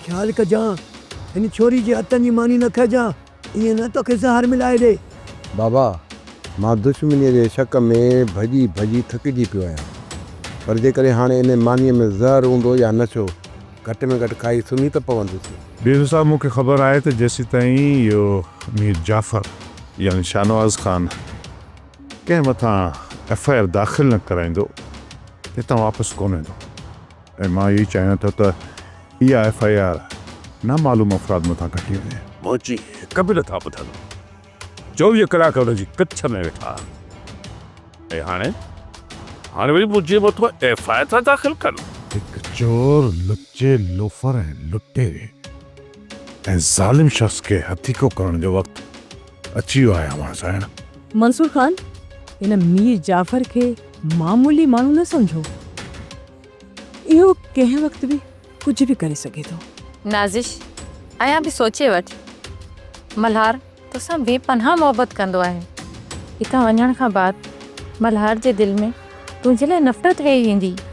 خيال ڪجان، هن ڇوري جي هٿن جي ماني نه کائجان، ائين نه توکي زهر ملائي ڏي. بابا، مان دشمنيء جي شڪ ۾ ڀڄي ڀڄي ٿڪجي پيو آهيان. پر جيڪڏهن هاڻي ان مانيء ۾ زهر هوندو يا نشو، گهٽ ۾ گهٽ کائي سمهي ته پوندس. ڊيرو صاحب مون کي خبر آهي ته جيسيتائين اهو مير جعفر يعني شاهنواز خان ڪنهن مٿان ايف I R داخل نه ڪرائيندو هتان واپس ڪونه ويندو ۽ مان اهو ئي چاهيان ٿو ته اها ايف I R نامعلوم افراد مٿان ڪٽي وڃي. منهنجي هڪ به نٿا ٻڌن. 24 ڪلاڪ هن جي ڪڇ ۾ ويٺا آهن ۽ هاڻي هاڻي وري منهنجي مٿان ايف I R ٿا داخل ڪن. هڪ چور، لچي، لوفر ۽ لٽيري ۽ ظالم شخص کي هٿيڪو ڪرڻ جو وقت اچي ويو آهي اوهان سائڻ. منصور خان، هن مير جعفر کي معمولي ماڻهو نه سمجهو. اهو ڪنهن وقت به ڪجهه به ڪري سگهي ٿو. نازش، ايان به سوچي وٺ. ملهار توسان بي پناهه محبت ڪندو آهي. هتان وڃڻ کان بعد ملهار جي دل ۾ تنهنجي لاء نفرت ويهي ويندي.